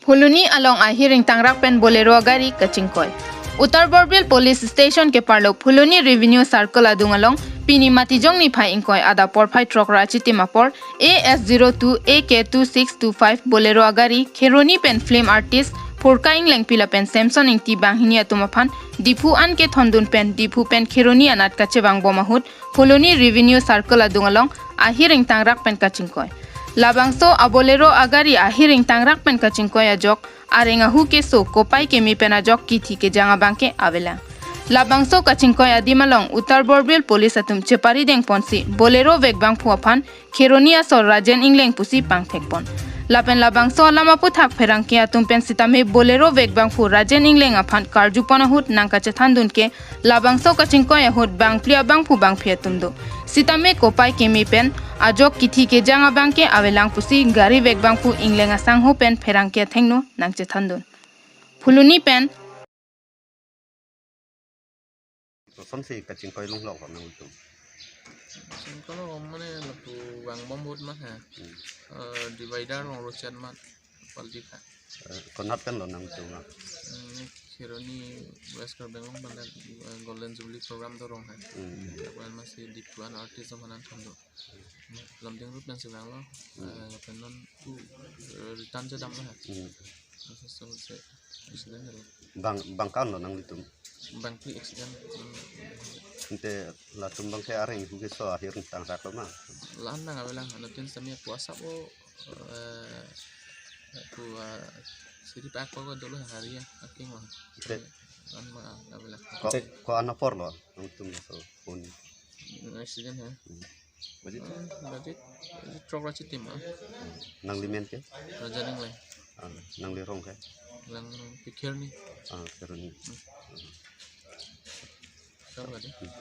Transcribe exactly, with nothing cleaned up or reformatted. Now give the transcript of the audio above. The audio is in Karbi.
Phuloni along ahir ingtangrak pen Bolero agari kachingkoi. Uttar Borbil Police Station keparlo Phuloni Revenue Circle adung along pini Matijong niphai ingkoi adap porphai throk ra chitim apor A S zero two A K two six two five Bolero agari Kheroni pen film artist Phurka Englengpi lapen Samson Ingti banghini atum aphan Diphu an kethondun pen Diphu pen Kheroni anat kachevangbom ahut Phuloni Revenue Circle adung along ahir ingtangrak pen kachingkoi. Labangso a Bolero agari ahir ingtangrak pen kachingkoi ajok areng ahu keso kopai keme pen ajok kithi kejang abangke avelang. Labangso kachingkoi adim along Uttar Borbil Police atum chepari dengponsi Bolero vekbangphu aphan Kheroni asor Rajen Engleng pusi pangthekpon. Lapen labangso alam aputhak pherangke atum pen sitame Bolero vekbangphu Rajen Engleng aphan karjupon ahut nangkachethandun ke labangso kachingkoi ahut bangphli abangphu bangphi atum do. Sitame kopai keme pen ajok kithi kejang abangke avelang pusi gari vekbangphu Engleng asangho pen pherangke athengno nangchethandun. Phuloni pen Kosonsi kachingkoi longlok lo nangtum? Singkolo mane lapu vangbom ahut ma ha. Hmm. Eh, divider rong rochan ma paldi kha. Eh, konat pen lo nangtum ma? Hmm, ne Kheroni West Karbi Anglong pen, eh, Golden Jubilee program do rong ha. Hmm. Lapen masi Diphu an artist aphan nangthan do. Lamding road pensi vanglo. Hmm. Eh, lapen non tu, eh, return chedam lo ha. Hmm. Laso se accident helo. Bang, bang ko-an lo nanglitum? Bangphli accident. Hmm. Ante latum abangke areng ahu keso ahir ingtangrak lo ma? La-an nang avelang, anuttin sami aku asap o, eh, aku, eh, siri pak ko dolo hari ya, aking lo. Ante An ma avelang. Ko, ko-an apor lo nangtum laso phone? Hmm, accident ha. Hmm. Budget? Hmm, budget. Budget throk ra chitim ma. Hmm. Nangli men ke? Rajen Engleng. Ah, nangli rong ke? Lang pikir ni. Ah, Kheroni. Hmm. Sabar deh. Hmm.